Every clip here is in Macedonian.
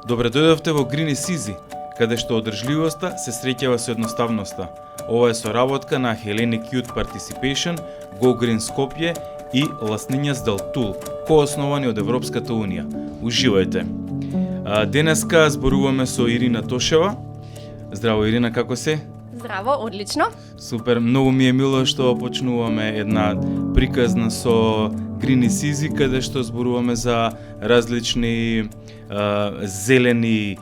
Добре дојдовте во Green is Easy, каде што одржливоста се среќава со едноставноста. Ова е соработка на Hellenic Youth Participation, Go Green Skopje и Ласнињас Дел Тул, коосновани од Европската Унија. Уживајте! Денеска зборуваме со Ирина Тошева. Здраво, Ирина, како се? Здраво, одлично. Супер, многу ми е мило што почнуваме една приказна со Green is Easy, каде што зборуваме за различни зелени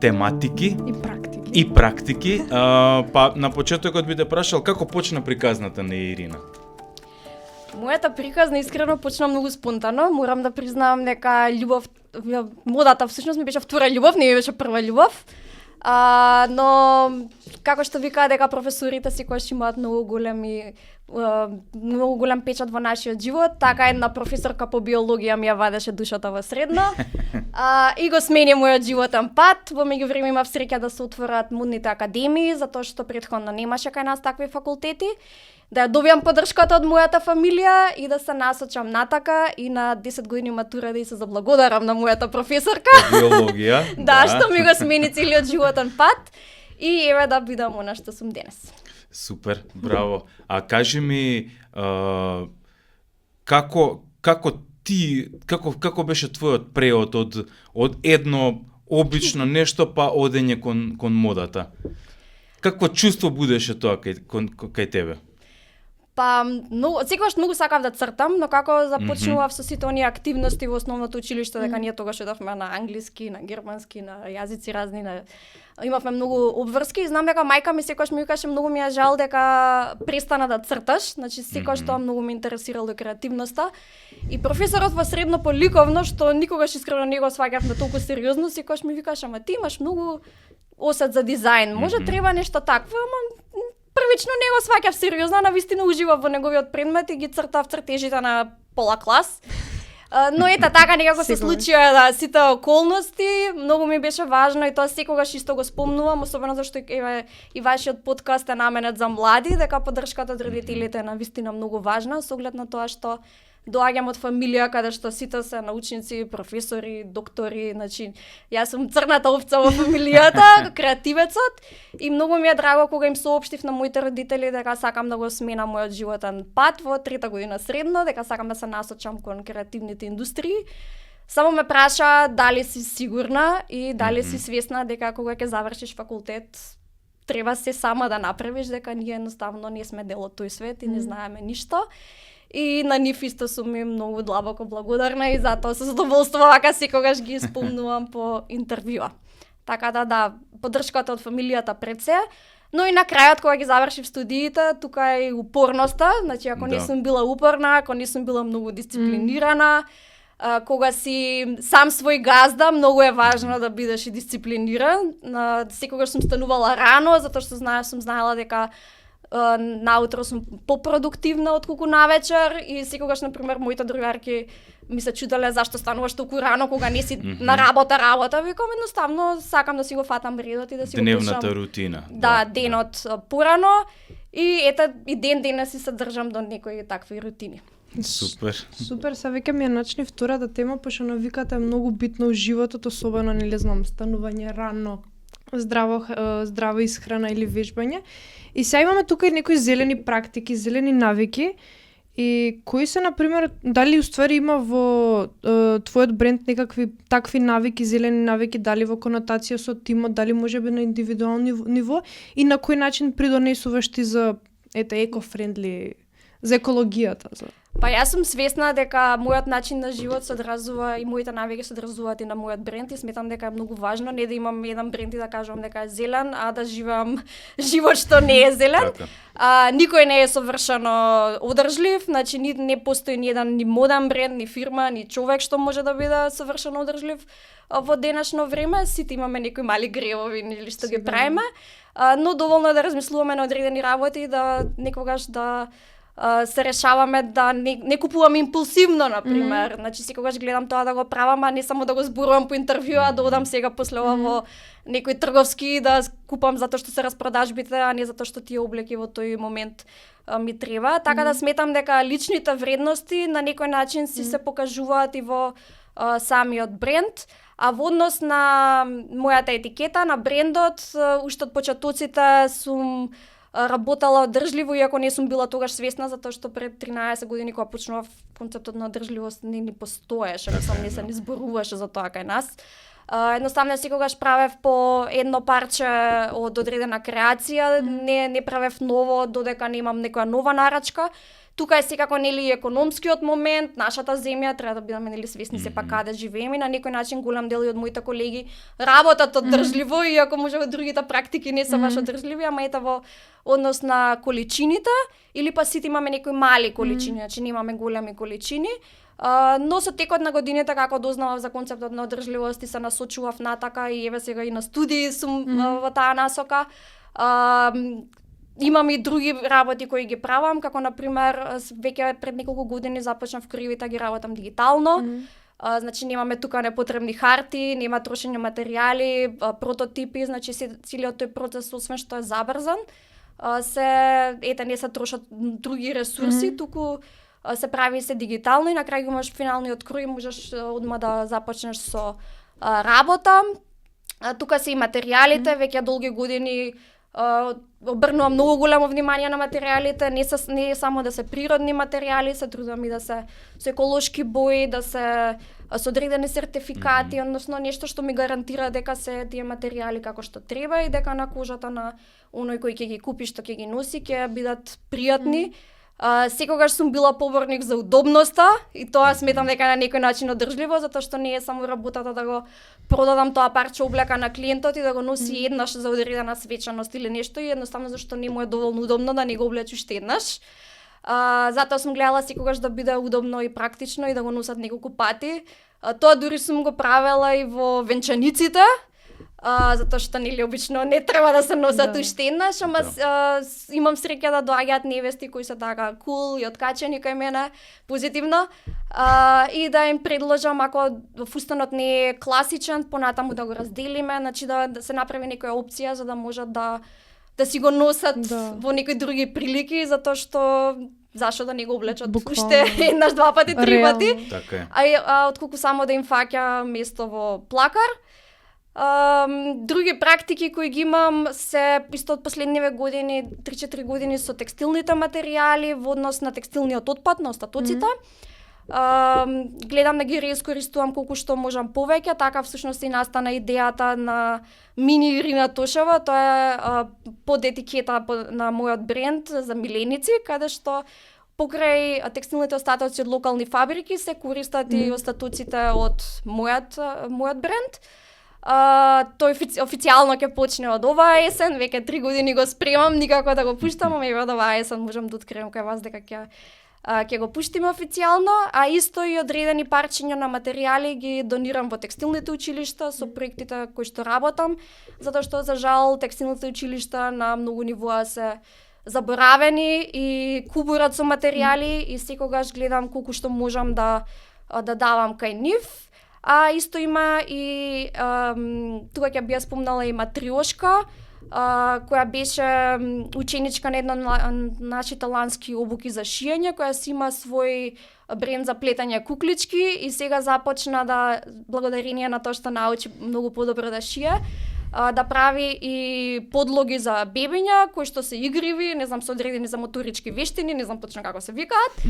тематики и практики. Па на почетокот би те прашал како почна приказната на Ирина? Мојата приказна искрено почна многу спонтано. Морам да признавам дека модата всушност ми беше втора љубов, не ми беше прва љубов. Но како што викаа дека професорите секогаш имаат многу голем печат во нашиот живот, така една професорка по биологија ми ја вадеше душата во средно. И го смени мојот животен пат. Во меѓувреме имав среќа да се отворат модните академии, затоа што претходно немаше кај нас такви факултети. Да ја добиам поддршката од мојата фамилија и да се насочам натака и на 10 години матура да и се заблагодарам на мојата професорка. Биологија. Да, што ми го смени целиот животен пат и еве да бидам она што сум денес. Супер, браво. А кажи ми како беше твојот преод од едно обично нешто па одење кон модата? Какво чувство будеше тоа кај тебе? Па, секогаш многу сакав да цртам, но како започнував со сите оние активности во основното училиште, дека ние тогаш одевме на англиски, на германски, на јазици разни, имавме многу обврски и знам дека мајка ми секогаш ми викаше многу ми е жал дека престана да црташ, значи секогаш тоа многу ме интересирало креативноста. И професорот во средно по ликовно, што никогаш искрено не го сваќавме толку сериозно, секогаш ми викаше: "Ама ти имаш многу осет за дизајн, може треба нешто такво." Првично не го сваќав сериозно, навистина уживав во неговиот предмет и ги цртав цртежите на пола клас. Но ета така некако се случија сите околности, многу ми беше важно и тоа секогаш исто го спомнувам, особено зашто и вашиот подкаст е наменет за млади, дека поддршката од родителите е навистина многу важна, со оглед на тоа што доаѓам од фамилија каде што сите се научници, професори, доктори, значи јас сум црната овца во фамилијата, креативецот, и многу ми е драго кога им соопштив на моите родители дека сакам да го сменам мојот животен пат во трета година средно, дека сакам да се насочам кон креативните индустрии. Само ме праша дали си сигурна и дали си свесна дека кога ќе завршиш факултет треба се сама да направиш, дека ние едноставно не сме дел од тој свет и не знаеме ништо. И на нив исто сум им многу длабоко благодарна и затоа со задоволство вака секогаш ги спомнувам по интервјуа. Така да, поддршката од фамилијата пред се, но и на крајот кога ги завршив студиите, тука е упорноста, значи ако не сум била упорна, ако не сум била многу дисциплинирана, кога си сам свој газда, многу е важно да бидеш и дисциплиниран. Секогаш сум станувала рано, затоа што сум знаела дека наутро сум попродуктивна отколку навечер и секогаш, например, моите другарки ми се чуделе зашто стануваш толку рано кога не си на работа. Викам едноставно сакам да си го фатам редот и да си деневната го пишам. рутина. Да, денот порано и ден денес си се држам до некои такви рутини. Супер, се веќе ми ја начни втората тема, пошто навиката е многу битна у животот, особено не знам, станување рано, здрава исхрана или вежбање. И сега имаме тука и некои зелени практики, зелени навики. И кои се, например, дали уствари има во твојот бренд некакви такви навики, зелени навики, дали во конотација со тимот, дали можеби на индивидуално ниво и на кој начин придонесуваш ти за еко-френдли, за екологијата? Па јас сум свесна дека мојот начин на живот се одразува и моите навики се одразуваат и на мојот бренд и сметам дека е многу важно не да имам еден бренд и да кажам дека е зелен, а да живеам живот што не е зелен. Никој не е совршено одржлив, значи не постои ни еден ни моден бренд, ни фирма, ни човек што може да биде совршено одржлив во денешно време. Сите имаме некои мали гревови или што ги правиме, но доволно е да размислуваме на одредени работи и да некогаш да се решаваме да не купувам импулсивно, например. Значи секогаш гледам тоа да го правам, а не само да го зборувам по интервју, а да одам сега после ова во некој трговски да купам затоа што се распродажбите, а не затоа што тие облеки во тој момент ми треба. Така да сметам дека личните вредности на некој начин си се покажуваат и во самиот бренд, А во однос на мојата етикета, на брендот, уште од почетоците сум работела одржливо, иако не сум била тогаш свесна, затоа што пред 13 години кога почнував, концептот на одржливост не ни постоеше, мислам, не се ни зборуваше за тоа кај нас. Едноставно секогаш правев по едно парче од одредена креација, не правев ново додека немам некоја нова нарачка. Тука е секако нели економскиот момент, нашата земја, треба да бидеме нели свесни сепак каде живееме, на некој начин голем дел од моите колеги работат одржливо, иако можеби другите практики не се баш одржливи, ама ете во однос на количините, или па сите имаме некои мали количини, значи немаме големи количини. Но со текот на годините, како дознавав за концептот на одржливост и се насочував натака и еве сега и на студии сум во таа насока. Имам и други работи кои ги правам, како например веќе пред неколку години започнав кривите ги работам дигитално. Значи немаме тука непотребни харти, нема трошење материјали, прототипи, значи целиот тој процес освен што е забрзан, не се трошат други ресурси, туку се прави се дигитално и на крај имаш финалниот крој, можеш одма да започнеш со работа. Тука се и материјалите, веќе долги години обрнувам многу големо внимание на материјалите, не само да се природни материјали, се трудам и да се со еколошки бои, да се со одредени сертификати, односно нешто што ми гарантира дека се тие материјали како што треба и дека на кожата на оној кој ќе ги купи, што ќе ги носи, ќе бидат пријатни. Секогаш сум била поборник за удобноста и тоа сметам дека на некој начин одржливо, затоа што не е само работата да го продадам тоа парче облека на клиентот и да го носи еднаш за одредена свечаност или нешто, и едноставно зашто не му е доволно удобно да не го облече уште еднаш. Затоа сум гледала секогаш да биде удобно и практично и да го носат неколку пати. Тоа дури сум го правела и во венчаниците, затоа што нели обично не треба да се носат уште еднаш, ама имам среќа да доаѓаат невести кои се така кул и откачени кај мене позитивно, и да им предложам ако фустанот не е класичен, понатаму да го разделиме, значи да се направи некоја опција за да можат да си го носат во некои други прилики, затоа што зашо да не го облечат уште еднаш, два пати, три пати. Така е. Отколку само да им фаќа место во плакар. Други практики кои ги имам се исто од последниве години, 3-4 години со текстилните материјали во однос на текстилниот отпад, на остатоците. Гледам да ги реискористувам колку што можам повеќе, така всушност и настана идејата на мини Ирина Тошева, тоа е под етикета на мојот бренд за миленици, каде што покрај текстилните остатоци од локални фабрики се користат и остатоците од мојот бренд. Тој официјално ќе почне од оваа есен, веќе 3 години го спремам, никако да го пуштам, ама од оваа есен можам да открием кај вас дека ќе го пуштиме официјално, а исто и одредени парчиња на материјали ги донирам во текстилните училишта со проектите кои што работам, затоа што за жал текстилните училишта на многу нивоа се заборавени и кубурат со материјали и секогаш гледам колку што можам да давам кај нив. А исто има и тука ќе би ја спомнала и Матриошка, која беше ученичка на една нашите лански обуки за шиење, која си има свој бренд за плетење куклички и сега започна да, благодарение на тоа што научи многу подобро да шие, да прави и подлоги за бебиња кои што се игриви, не знам, со одредени за моторички вештини, не знам точно како се викаат.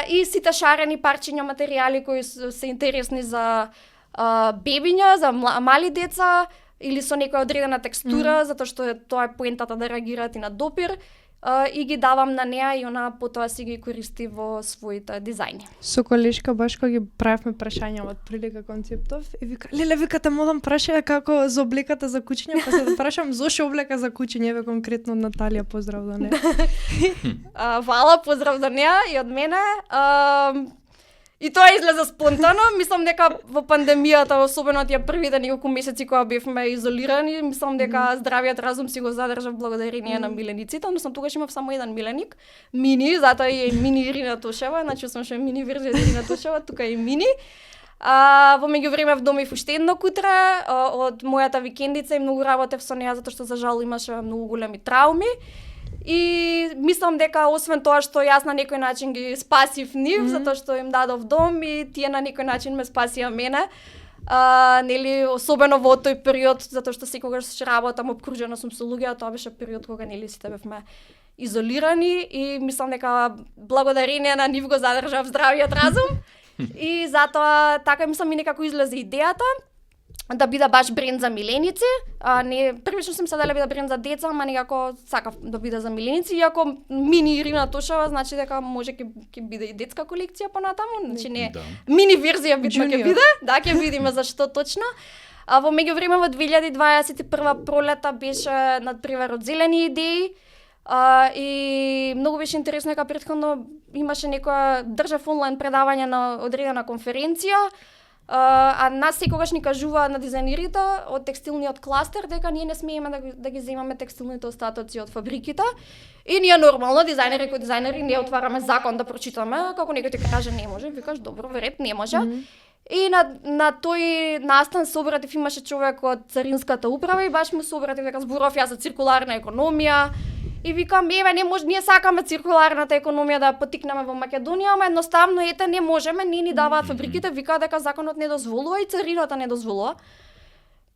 И сите шарени парчиња материјали кои се интересни за бебиња, за мали деца или со некоја одредена текстура, затоа што тоа е поентата да реагираат и на допир. И ги давам на неа и она потоа си ги користи во своите дизајни. Со колешка баш кога ги правевме прашања од прилика концептов и вика, леле, викате, молам праша како за облеката за кучиње, па се прашам зошто облека за кучиње, еве конкретно од Наталија, поздрав до неа. Вала, поздрав до неа и од мене. И тоа излезе спонтано, мислам дека во пандемијата, особено тие првите неколку месеци кога бевме изолирани, мислам дека здравиот разум си го задржав благодарение на милениците, односно тогаш имав само еден миленик, мини, затоа е мини Ирина Тошева, значи освен што е мини верзија Ирина Тошева, тука е мини. Во меѓувреме вдомив уште едно кутре од мојата викендица и многу работев со неа затоа што за жал имаше многу големи трауми. И мислам дека освен тоа што јас на некој начин ги спасив нив, затоа што им дадов дом и тие на некој начин ме спасија мене, нели особено во тој период затоа што секогаш работам обкружена сум со луѓе, а тоа беше период кога нели сите бевме изолирани и мислам дека благодарение на нив го задржав здравиот разум и затоа така мислам и некако излезе идејата да биде баш бренд за миленици, не првично сум се да биде бренд за деца, ама некако сакав да биде за миленици, иако мини Ирина Тошева значи дека може ќе биде и детска колекција понатаму, значи не мини верзија битно ќе биде, да ќе видиме зашто точно. А во меѓувреме во 2021 пролета беше надпревар од зелени идеи. И многу беше интересно дека претходно имаше некоја држав онлайн предавање на одредена конференција, а нас секогаш ни кажува на дизајнерите од текстилниот кластер дека ние не смееме да ги земаме текстилните остатоци од фабриките. И ние нормално дизајнери кои дизајнери не отвараме закон да прочитаме, како некој ти каже не може, викаш добро, верет не може. И на тој настан се обратив имаше човек од царинската управа и баш му се обратив дека зборов јас за циркуларна економија. И викам, не може, ние сакаме циркуларната економија да ја поттикнеме во Македонија, ама едноставно не можеме, не ни даваат фабриките, викаат дека законот не дозволува и царината не дозволува.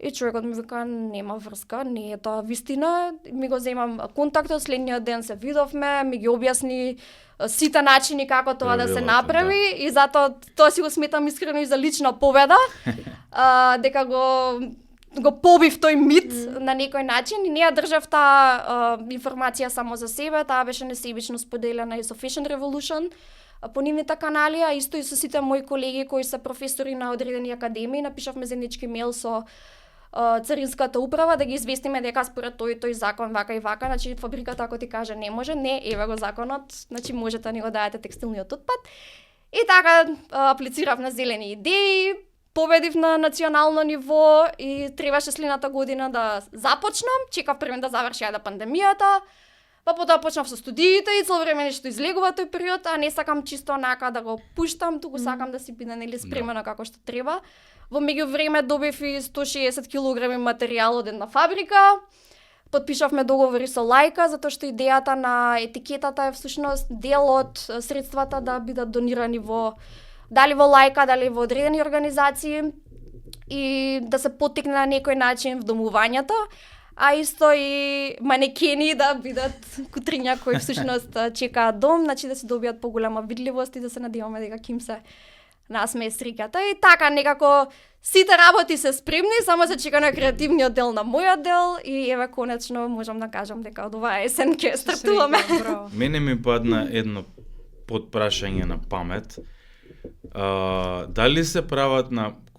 И човекот ми вика, нема врска, не е тоа вистина. Ми го земам контактот, следниот ден се видовме, ми ги објасни сите начини како тоа да се направи и затоа тоа си го сметам искрено и за лична победа, дека го побив тој мит на некој начин и не ја држав таа информација само за себе, таа беше несебично споделена и со Fashion Revolution по нивните канали, а исто и со сите мои колеги кои се професори на одредени академии, напишавме заеднички мејл со царинската управа да ги известиме дека според тој закон вака и вака, значи фабриката ако ти каже не може, не, еве го законот, значи можете да ни го дадете текстилниот отпад. И така аплицирав на зелени идеи, победив на национално ниво и требаше следната година да започнам, чекав првен да заврши пандемијата, па потоа почнав со студиите и цело време нешто излегува тој период, а не сакам чисто онака да го пуштам, туку сакам да си биде нели спремено како што треба. Во меѓувреме добив и 160 кг материјал од една фабрика. Подпишавме договори со Лајка, затоа што идејата на етикетата е всушност дел од средствата да бидат донирани дали во Лајка, дали во одредени организации и да се поттикне на некој начин вдомувањето, а исто и манекени да бидат кутриња кои всушност чекаат дом, значи да се добијат поголема видливост и да се надеваме дека ким се насмее сриката. И така некако сите работи се спремни, само се чека на креативниот дел на мојот дел и еве конечно можам да кажам дека од оваа есен ќе стартуваме. Мене ми падна едно подпрашање на памет. Дали се прават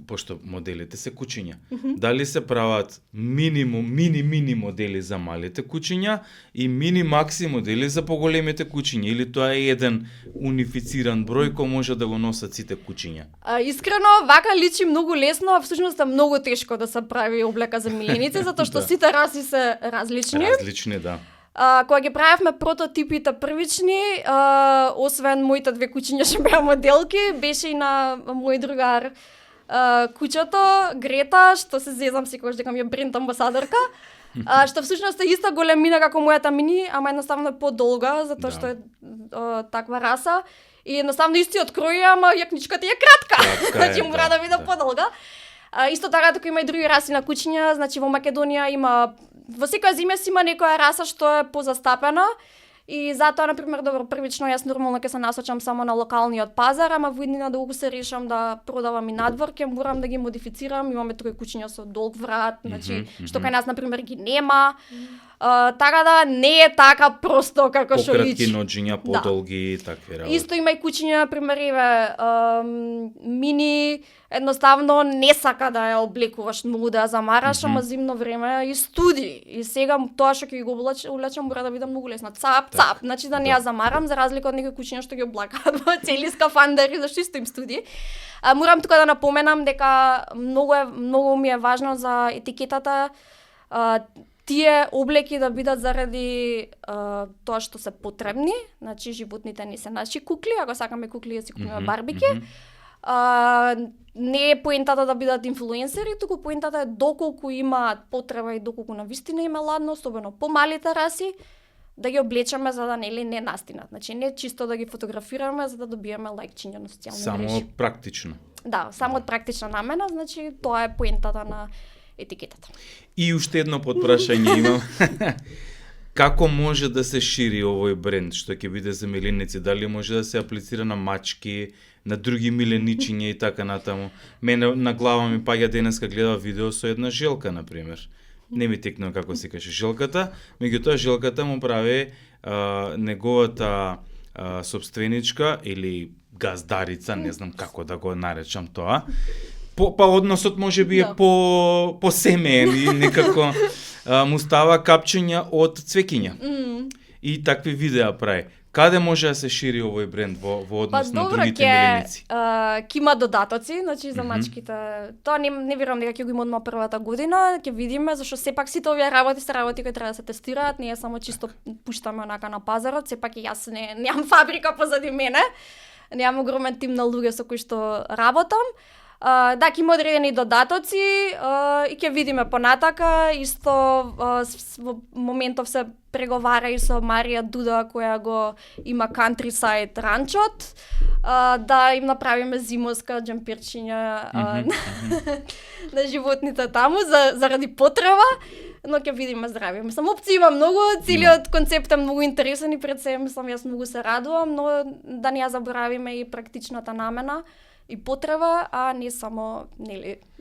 пошто моделите се кучиња, дали се прават мини модели за малите кучиња и макси модели за поголемите кучиња или тоа е еден унифициран број кој може да го носат сите кучиња? Искрено, вака личи многу лесно, а всушност е многу тешко да се прави облека за миленици, затоа што сите раси се различни. Различни, да. Кога ги правевме прототипите првични, освен моите две кучиња што беа моделки, беше и на мој другар кучето, Грета, што се зезам секогаш дека ми е бренд амбасадорка, што всушност е иста големина како мојата мини, ама едноставно е подолга, затоа што е таква раса. И едноставно истиот крој, ама јакничката е кратка, значи мора да биде подолга. Исто така тука има и други раси на кучиња, значи во Македонија има во секоја земја си има некоја раса што е позастапена и затоа на пример добро првично јас нормално ќе се насочам само на локалниот пазар, ама во иднина долго се решам да продавам и надвор, ќе морам да ги модифицирам, имаме тука кучиња со долг врат, значи што кај нас на пример ги нема. Така да не е така просто како што личи. Пократки ноџиња, подолги и такви работи. Исто има и кучиња, на пример, мини, едноставно не сака да ја облекуваш многу да ја замараш, ама зимно време и студи. И сега тоа што ќе го облечам мора да биде многу лесно. Цап, значи да не ја замарам, за разлика од некои кучиња што ги облакаат во цели скафандери, зашто исто им студи. Морам тука да напоменам дека многу ми е важно за етикетата тие облеки да бидат заради тоа што се потребни, значи животните не се наши кукли, ако сакаме кукли да си купиме барбики. Не е поентата да бидат инфлуенсери, туку поентата е доколку имаат потреба и доколку навистина им е ладно, особено помалите раси, да ги облечеме за да не настинат. Значи не чисто да ги фотографираме за да добиеме лајкчиња на социјални мрежи. Само практично. Да, само од практична намена, значи тоа е поентата на етикетата. И уште едно подпрашање имам. Како може да се шири овој бренд што ќе биде за миленици? Дали може да се аплицира на мачки, на други миленичиња и така натаму? Мене на глава ми паѓа денеска гледа видео со една желка, например. Не ми текна како се каже желката, меѓутоа желката му прави неговата собственичка или газдарица, не знам како да го наречам тоа. Па односот може би е по семеен и некако му става капчиња од цвекиња. И такви видеа прави. Каде може да се шири овој бренд во однос на другите миленици? Ќе има додатоци, значи за мачките. Тоа не верувам дека ќе го има одма првата година, ќе видиме, зашто сепак сите овие работи се работи кои треба да се тестираат, не е само чисто пуштаме онака на пазарот, сепак и јас немам фабрика позади мене. Немам огромен тим на луѓе со кои што работам. Да, ќе има одредени додатоци и ќе видиме понатака. Исто во моментов се преговара и со Марија Дуда која го има Countryside ранчот. Да им направиме зимоска џампирчиња на животните таму заради потреба. Но ќе видиме здравје. Мислам, опции има многу, целиот концепт е многу интересен и пред се, мислам, јас многу се радувам, но да не ја заборавиме и практичната намена и потреба, а не само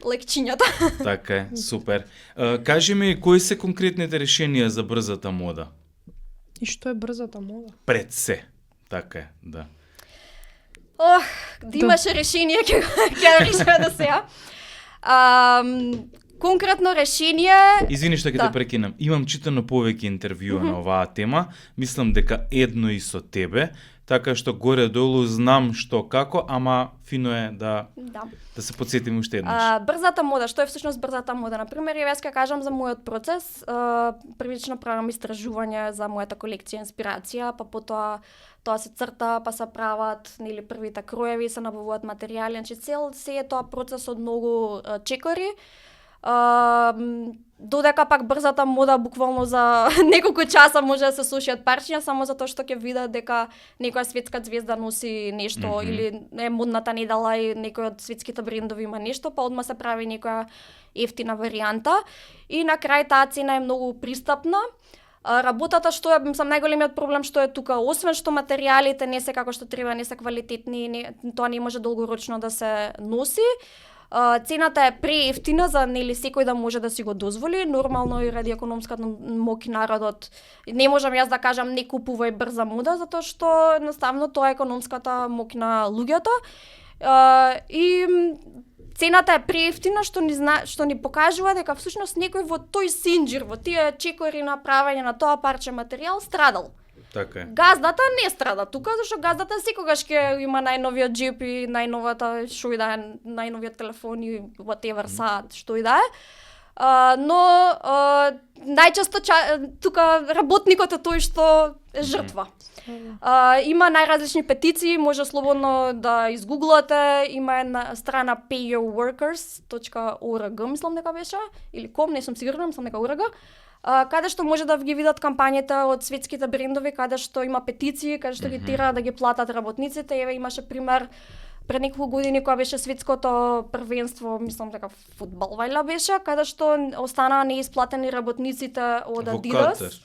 лекчињата. Така е, супер. Кажи ми, кои се конкретните решенија за брзата мода? И што е брзата мода? Пред се. Така е, да. Да имаше решение, ќе решиме да сега. Конкретно решение... Извини што ќе те прекинам. Имам читано повеќе интервјуа на оваа тема. Мислам дека едно и со тебе, така што горе-долу знам што како, ама фино е да се подсетиме уште еднаш. Брзата мода, што е всушност брзата мода? Например, јас ќе кажам за мојот процес. Првично правам истражување за мојата колекција инспирација, па потоа тоа се црта, па се прават, нели, првите кроеви, се набавуваат материјали, значи се е тоа процес од многу чекори. Додека пак брзата мода буквално за неколку часа може да се сушиат парчиња само затоа што ќе видат дека некоја светска ѕвезда носи нешто или е модната недела и некој од светските брендови има нешто, па одма се прави некоја ефтина варијанта и на крај таа цена е многу пристапна. Работата што е, мислам, најголемиот проблем што е тука, освен што материјалите не се како што треба, не се квалитетни, тоа не може долгорочно да се носи. Цената е преевтина за нели секој да може да си го дозволи, нормално и ради економската моќ народот. Не можам јас да кажам не купувај брза мода затоа што едноставно тоа е економската моќ на луѓето. И цената е преевтина што ни покажува дека всушност некој во тој синџир, во тие чекори на правење на тоа парче материјал страдал. Така е. Газдата не страда тука, зашто газдата секогаш ќе има најновиот џип и најновата што и да е, најновиот телефон и whatever саат, што и да е. Но најчесто тука работникот е тој што е жртва. Има најразлични петиции, може слободно да изгуглате, има една страна payyourworkers.org, мислам дека беше, или com, не сум сигурна, мислам дека org, каде што може да ги видат кампањите од светските брендови, каде што има петиции, каде што ги тера да ги платат работниците. Еве имаше пример пред неколку години кога беше светското првенство, мислам дека фудбал вајла беше, каде што останаа неисплатени работниците од Adidas.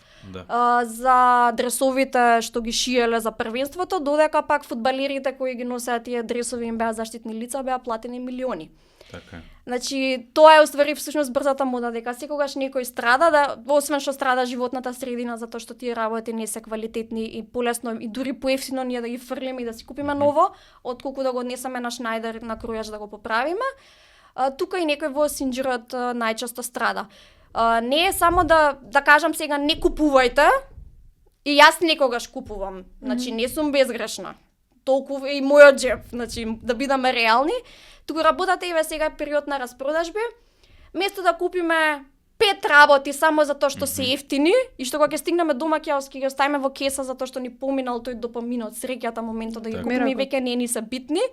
За дресовите што ги шиеле за првенството, додека пак фудбалерите кои ги носеа тие дресови им беа заштитни лица, беа платени милиони. Така. Значи, тоа е уствари всушност брзата мода, дека секогаш некој страда, освен што страда животната средина затоа што тие работи не се квалитетни и полесно и дури поевтино ние да ги фрлиме и да си купиме ново, отколку да го однесеме на Шнајдер на кројач да го поправиме. Тука и некој во синџирот најчесто страда. Не е само да кажам сега не купувајте, и јас некогаш купувам, значи не сум безгрешна. Толку е и мојот џеб, значи да бидеме реални. Туку работата еве сега период на распродажби, место да купиме 5 работи само затоа што се ефтини и што кога ќе стигнеме дома ќе ги оставиме во кеса затоа што ни поминал тој допаминот, среќата, моментот да ги купиме и веќе не ни се битни.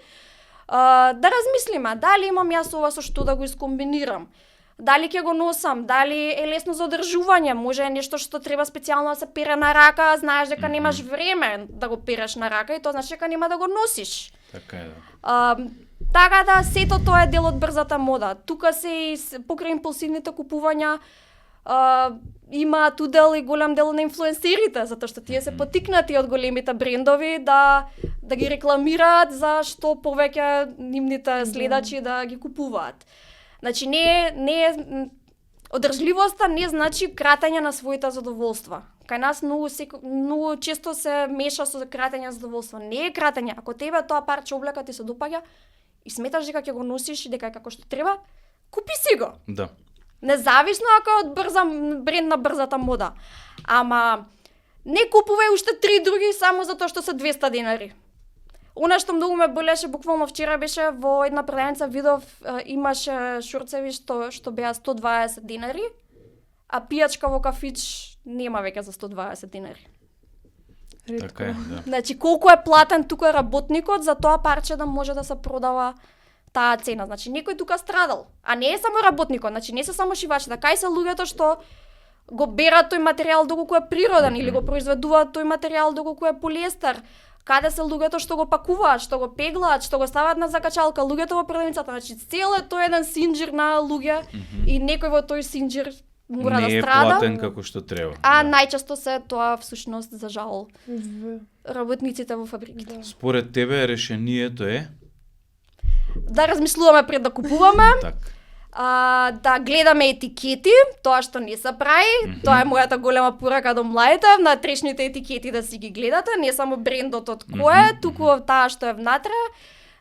Да размислиме, дали имам јас ова со што да го искомбинирам. Дали ќе го носам, дали е лесно за одржување, може е нешто што треба специјално да се пере на рака, знаеш дека немаш време да го переш на рака и тоа значи дека нема да го носиш. Така е, да. Така да, сето тоа е дел од брзата мода. Тука се и покрај импулсивните купувања имаат удел и голем дел на инфлуенсерите, затоа што тие се потикнати од големите брендови да ги рекламираат за што повеќе нивните следачи да ги купуваат. Значи не е одржливоста не значи кратење на своите задоволства. Кај нас многу често се меша со кратење на задоволство. Не е кратење. Ако тебе тоа парче облека ти се допаѓа и сметаш дека ќе го носиш и дека е како што треба, купи си го. Да. Независно ако е од бренд на брзата мода. Ама не купувај уште 3 други само затоа што се 200 денари. Она што многу ме болеше, буквално вчера беше во една продавница видов, имаше шорцеви што беа 120 денари, а пијачка во кафич нема веќе за 120 денари. Така е, да. Значи колку е платен тука работникот за тоа парче да може да се продава таа цена. Значи некој тука страдал, а не е само работникот, значи не се само шивачите, кај се луѓето што го берат тој материјал доколку е природен или го произведуваат тој материјал доколку е полиестер. Каде се луѓето што го пакуваат, што го пеглаат, што го ставаат на закачалка, луѓето во продавницата, значи цел е тој еден синџир на луѓе и некој во тој синџир мора да страда. Не е платен како што треба. А најчесто се тоа всушност за жал работниците во фабриките. Според тебе решението е да размислуваме пред да купуваме. Так. Да гледаме етикети, тоа што не се прави, тоа е мојата голема порака до младите, на трешните етикети да си ги гледате, не само брендот од кој е, туку таа што е внатре,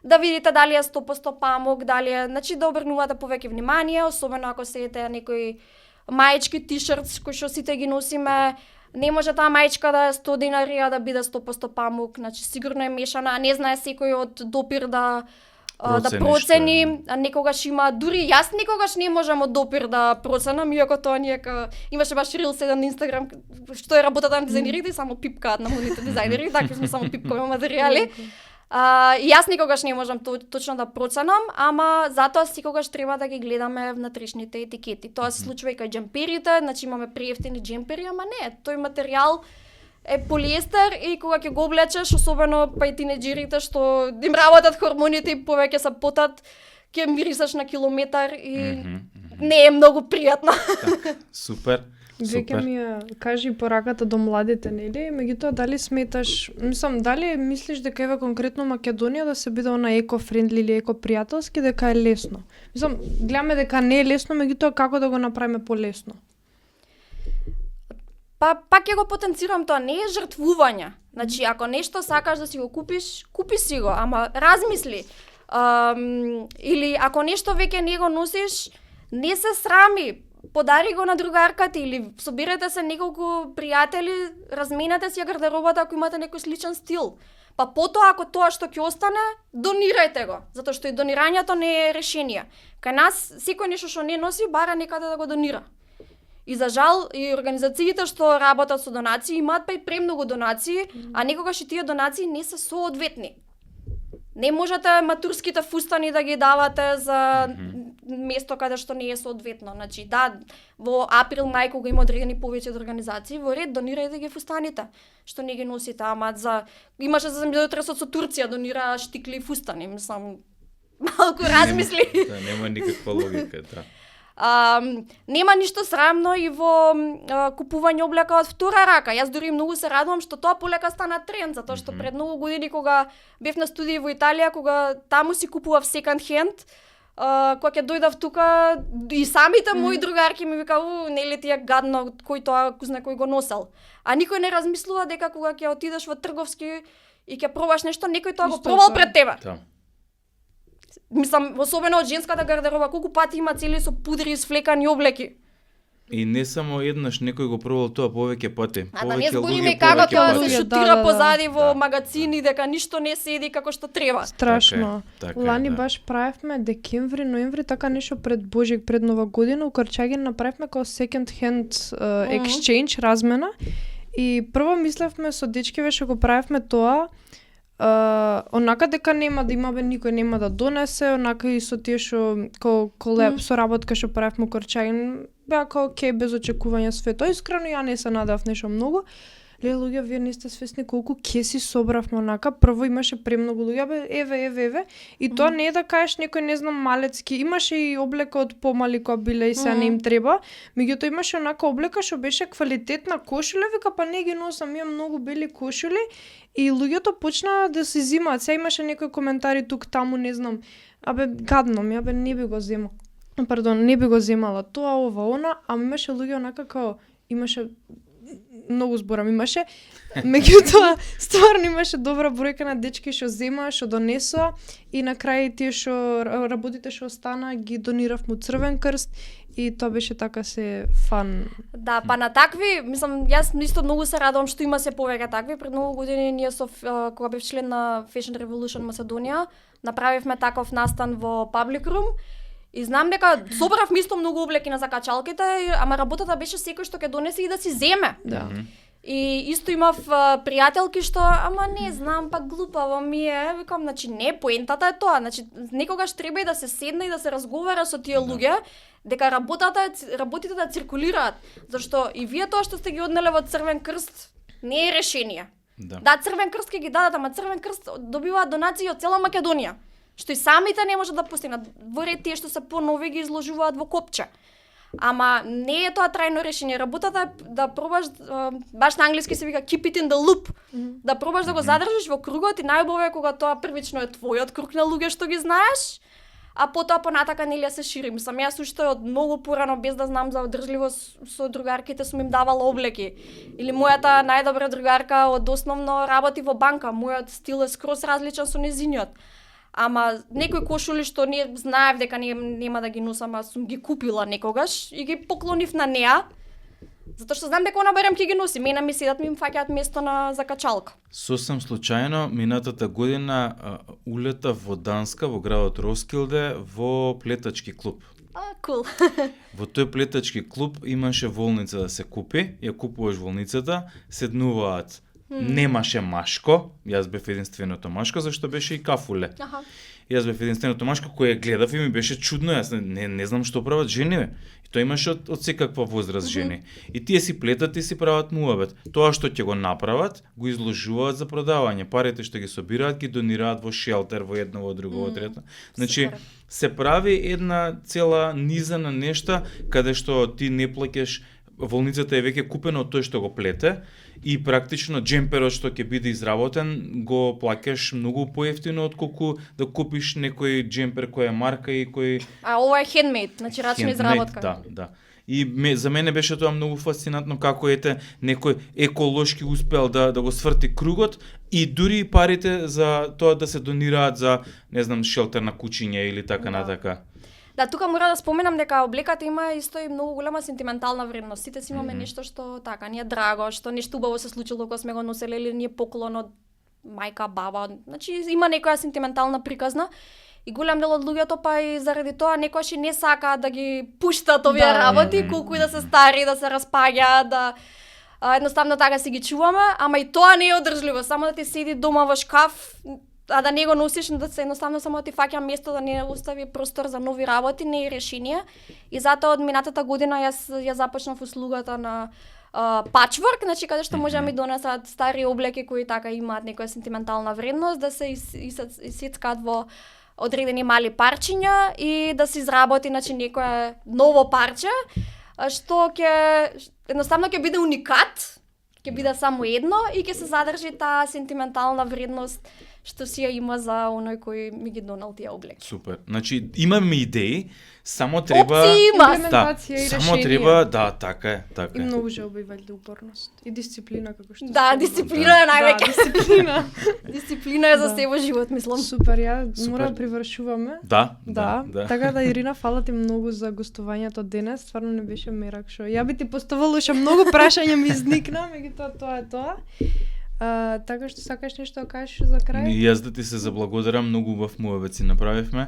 да видите дали е 100% памук, дали е, значи да обрнувате повеќе внимание, особено ако седите некои маечки, тишерт кои што сите ги носиме, не може таа маечка да е 100 денари, а да биде 100% памук, значи сигурно е мешана, а не знае секој од допир да процени, некогаш има, дури јас некогаш не можам од допир да проценам, иако тоа имаше баш рилс еден на Инстаграм, што е работата на дизајнерите и само пипкаат на модните дизајнери, такви сме само пипкаме материјали. Јас никогаш не можам точно да проценам, ама затоа секогаш треба да ги гледаме внатрешните етикети. Тоа се случува и кај џемперите, значи имаме преевтини џемпери, ама не, тој материјал е полиестер и кога ќе го облечеш, особено па и тинеџерите што им работат хормоните и повеќе се потат, ќе мирисаш на километар и не е многу пријатно. Так, супер. Веќе ми ја кажи пораката до младите, нели? Меѓутоа, дали сметаш, дали мислиш дека еве конкретно Македонија да се биде она еко-френдли или еко-пријателски, дека е лесно? Гледаме дека не е лесно, меѓутоа како да го направиме полесно? Пак ќе го потенцирам тоа, не е жртвување. Значи, ако нешто сакаш да си го купиш, купи си го, ама размисли. Или ако нешто веќе не го носиш, не се срами, подари го на другарката или соберете се неколку пријатели, разменете си ја гардеробата ако имате некој сличен стил. Па потоа ако тоа што ќе остане, донирајте го, затоа што и донирањето не е решение. Кај нас секој нешто што не носи бара некаде да го донира. И за жал, и организациите што работат со донации имаат па и премногу донации, а некогаш и тие донации не се соодветни. Не можете матурските фустани да ги давате за место каде што не е соодветно. Значи, да, во април, мај, кога има одредени повеќе организации, во ред, донирајте ги фустаните, што не ги носите, ама имаше за земјотресот со Турција, донира штикли и фустани, мислам, малку размисли. Нема никаква логика, да. Нема ништо срамно и во купување облека од втора рака. Јас дури многу се радувам што тоа полека стана тренд, затоа што пред многу години кога бев на студии во Италија, кога таму си купував секонд хенд, кога ќе дојдав тука и самите мои другарки ми викаа, нели ти е гадно кој тоа кузна кој го носел. А никој не размислува дека кога ќе отидеш во трговски и ќе пробаш нешто, некој тоа го пробал пред тебе. Мислам, особено од женската гардероба, колку пати има цели со пудри и сфлекани облеки. И не само еднаш, некој го пробал тоа повеќе пати. А да не збориме како тоа се шутира позади во магазини, дека ништо не седи како што треба. Страшно. Лани баш правевме декември, ноември, така нешто пред Божик, пред Нова година, у Карчаген направивме како second hand exchange, размена. И прво мислевме со дечкиве што го правевме тоа, онака дека нема да имаме, никој нема да донесе, онака и со тие што колеб со работка што правевме у Корчаген, беа како окей, без очекувања све тоа. Искрено ја не се надевав нешто многу. луѓе, вие не сте свесни колку кеси собравме онака. Прво имаше премногу луѓе, бе, еве. И тоа не е да кажеш некој, не знам, малецки. Имаше и облека од помали кои биле и сега не им треба. Меѓутоа имаше онака облека што беше квалитетна кошула, вика, па не ги носам, имам многу бели кошули. И луѓето почнаа да се зимаат. Сега имаше некои коментари тук таму, не знам. Абе, гадно ми, абе, не би го земал. Пардон, не би го земала тоа, ова, она, а имаше луѓе онака као, имаше, многу зборам имаше, меѓутоа, стварно имаше добра бројка на дечки што земаа, што донесоа и на крај тие што работите што остана ги донирав му Црвен крст и тоа беше така се фан. Да, па на такви, мислам, јас исто многу се радувам што има се повеќе такви. Пред многу години ние со кога бев член на Fashion Revolution Македонија, направивме таков настан во Public Room. И знам дека собрав исто многу облеки на закачалките, ама работата беше секој што ќе донесе и да си земе. Да. И исто имав пријателки што, ама не знам, па глупаво ми е, викам, значи не, поентата е тоа, значи некогаш треба и да се седне и да се разговара со тие луѓе, дека работите да циркулираат, зашто и вие тоа што сте ги однеле во Црвен крст не е решение. Да, Црвен крст ќе ги дадат, ама Црвен крст добиваат донации од цела Македонија, што и самите не можат да постигнат. Во ред тие што се понови ги изложуваат во копче. Ама не е тоа трајно решение. Работата е да пробаш, баш на англиски се вика keep it in the loop, да пробаш да го задржиш во кругот и најубаво е кога тоа првично е твојот круг на луѓе што ги знаеш, а потоа понатака нели се шири. Мислам, јас уште од многу порано, без да знам за одржливост, со другарките сум им давала облеки. Или мојата најдобра другарка од основно работи во банка, мојот стил е скроз различен со нејзиниот. Ама некои кошули што не знаев дека нема да ги носам, а сум ги купила некогаш и ги поклонив на неа, затоа што знам дека она барем ќе ги носи. Мене ми седат, ми фаќаат место на закачалка. Сосем случајно, минатата година улета во Данска, во градот Роскилде, во плетачки клуб. Кул. Во тој плетачки клуб имаше волница да се купи, ја купуваш волницата, седнуваат. Немаше машко, јас бев единственото машко, зашто беше и кафуле. Јас бев единственото машко кој ја гледав и ми беше чудно, јас не знам што прават жениве. И тоа имаше од секаква возраст жени. И тие си плетат и си прават муабет. Тоа што ќе го направат, го изложуваат за продавање. Парите што ги собираат, ги донираат во шелтер, во едно, во друго, во трето. Значи, се прави една цела низа на нешта, каде што ти не плаќаш, волницата е веќе купена од тој што го плете, и практично джемперот што ќе биде изработен го плаќаш многу поевтино отколку да купиш некој джемпер кој е марка и кој ова е хендмейд, значи рачна изработка. Да. И за мене беше тоа многу фасцинатно како некој еколошки успел да го сврти кругот и дури парите за тоа да се донираат за, не знам, шелтер на кучиња или така натака. Да, тука мора да споменам дека облеката има исто и многу голема сентиментална вредност. Сите си имаме нешто што така ни е драго, што нешто убаво се случило кога сме го носеле или ни е поклон од мајка, баба. Значи има некоја сентиментална приказна и голем дел од луѓето па и заради тоа некојаш и не сакаат да ги пуштат овие работи, колку и да се стари, да се распаѓаат, да едноставно така си ги чуваме, ама и тоа не е одржливо, само да ти седи дома во шкаф, а да не го носиш, да се едноставно само да ти фаќа место, да не остави простор за нови работи, не е решение. И затоа од минатата година ја започнав услугата на пачворк, значи каде што може да ми донесат стари облеки кои така имаат некоја сентиментална вредност, да се исецкаат во одредени мали парчиња и да се изработи значи некое ново парче, што ќе едноставно ќе биде уникат, ќе биде само едно и ќе се задржи таа сентиментална вредност што си ја има за оној кој ми ги донал тие облеки. Супер. Значи имаме идеи, само треба имплементација и решение. Само треба, така е. И многу желба и валјда упорност и дисциплина како што. Да, дисциплина е највеќе. Дисциплина. Дисциплина е за себе живот, мислам. Супер, ја мора да привршуваме. Да. Така да, Ирина, фала ти многу за гостувањето денес. Стварно не беше мерак шо. Ја би ти поставила уште многу прашања ми изникна, меѓутоа тоа е тоа. Така што сакаш нешто да кажеш за крај? И јас да ти се заблагодарам, многу убав муабет си направивме.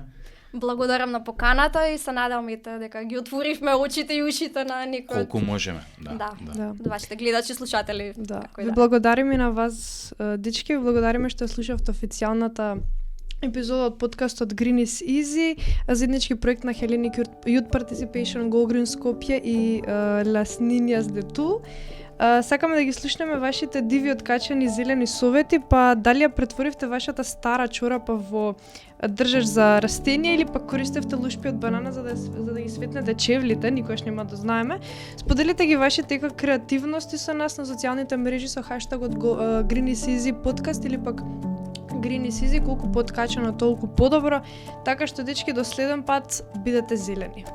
Благодарам на поканата и се надевам дека ги отворивме очите и ушите на некој. Колку можеме, да. Вашите гледачи, слушатели. Да. Ви благодариме на вас, дечки, ви благодариме што слушавте официјалната епизода од подкастот Green is Easy, заеднички проект на Hellenic Youth Participation, Go Green Skopje и Las Niñas de Tu. Сакаме да ги слушнеме вашите диви откачани зелени совети, па дали ја претворивте вашата стара чорапа во држач за растенија или пак користевте лушпи од банана за да ги светнете чевлите, никош нема да знаеме. Споделите ги вашите креативности со нас на социјалните мрежи со хаштагот Green is Easy подкаст или пак Green is Easy, колку подкачано толку подобро, така што дечки до следен пат бидете зелени.